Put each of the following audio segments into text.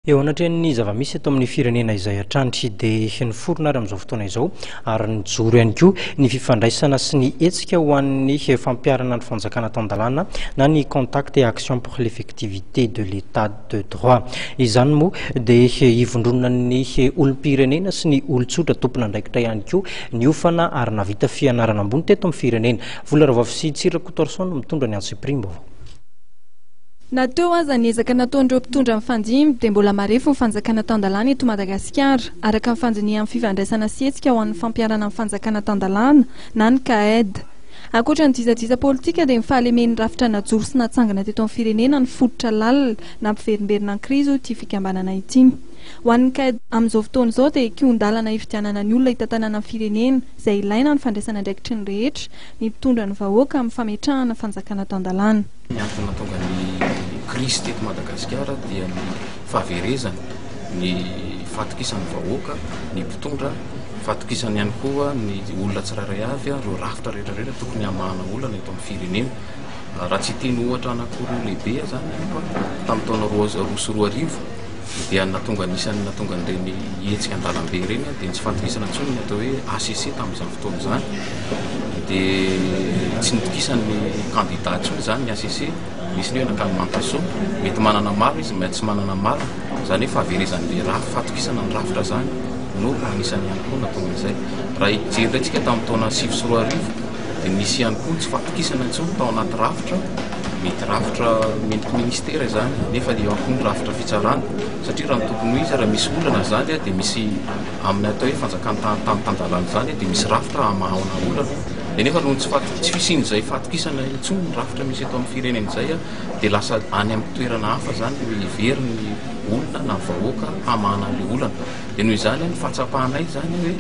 Eo anatrehan'ny zava-misy eto amin'ny firenena izay hatrany dia niforona ary amin'izao fotoana izao ary nijoro ihany koa ny fifandraisana sy ny hetsika ho an'ny fampiharana ny fanjakana tan-dalàna na ny Contact et Action pour l'effectivité de l'Etat de droit. Izany moa dia ivondronan'ny olom-pirenena sy ny olon-tsotra tompon'andraikitra ihany koa niofana ary nahavita fianarana ambony teto amin'ny firenena. Vola Ravavy sy Tsiry Rakotoarison no mitondra ny antsipiriam-baovao. Na teo aza ny ezaka nataon'ireo mpitondra mifandimby dia mbola marefo ny fanjakana tan-dalàna eto Madagasikara, araka ny fandinihan'ny fifandraisana sy hetsika ho an'ny fampiharana ny fanjakana tan-dalàna na ny CAED. Ankoatra ny disadisa politika dia ny fahalemen'ny rafitra najoro sy natsangana teto amin'ny firenena no fototra lalina nampiverimberina ny krizy hoy ity fikambanana ity. Ho an'ny CAED amin'izao fotoana izao dia kihon-dalana hifidianana ny olona hitantanana ny firenena izay ilaina ny fandraisana andraikitry ny rehetra, ny mpitondra ny vahoaka amin'ny fametrahana fanjakana tan-dalàna. Ny antony nahatonga ny krizy teto Madagasikara dia ny fahaverezana ny fahatokisan'ny vahoaka ny mpitondra, fahatokisany ihany koa ny olona tsirairay avy, ireo rafitra rehetra rehetra tokony hamahana olana eto amin'ny firenena. Raha tsy hiteny ohatra anankiroa lehibe aho izany anefa, tamin'ny taona 2002 dia nahatonga anisan'ny nahatonga an'ireny hetsika an-dalambe ireny dia ny tsy fahatokisana intsony ny atao hoe HCC tamin'izany fotoana izany dia tsy nitokisan'ny kandida intsony izany ny HCC, misy ny hoe nankany Mantasoa, mety manana marina izy mety tsy manana marina, izany hoe fahaverezan'ilay rafitra, fahatokisana ny rafitra izany no anisan'ny ihany koa nahatonga an'izay. Raha hijery indray isika tamin'ny taona 2009 dia nisy ihany koa tsy fahatokisana intsony tao anaty rafitra, mety rafitra mendriky ministera izany nefa eo ihany koa ny rafitra fitsarana satria raha ny tokony ho izy raha misy olana izany dia misy amin'ny atao hoe fanjakana tan-dalàna izany dia misy rafitra hamahana olana dia nefa noho ny tsy fahat- tsy fisian'izay fahatokisana intsony ny rafitra misy eto amin'ny firenena izay dia lasa any amin'ny toerana hafa izany no heverin'ny olona na ny vahoaka hamahana an'ilay olana. Dia noho izany ny fahatsapanay izany hoe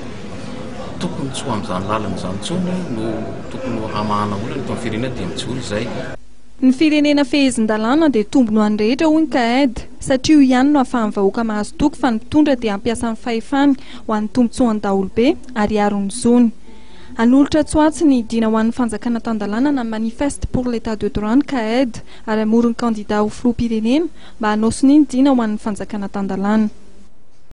tokony tsy ho amin'izany lalana izany intsony no tokony ho hamahana olana eto amin'ny firenena dia mijoro izay. Ny firenena fehezin-dalàna dia tombony ho an'ny rehetra hoy ny CAED satria io ihany no ahafahan'ny vahoaka mahazo toky fa ny mpitondra dia hampiasa ny fahefany ho an'ny tombontsoan'ny daholobe ary hiaro ny zony. Hanolotra tsy ho atsy ny dina ho an'ny fanjakana tan-dalàna na Manifeste pour l'Etat de droit ny CAED ary hamory ny kandida ho filoham-pirenena mba hanao sonia ny dina ho an'ny fanjakana tan-dalàna.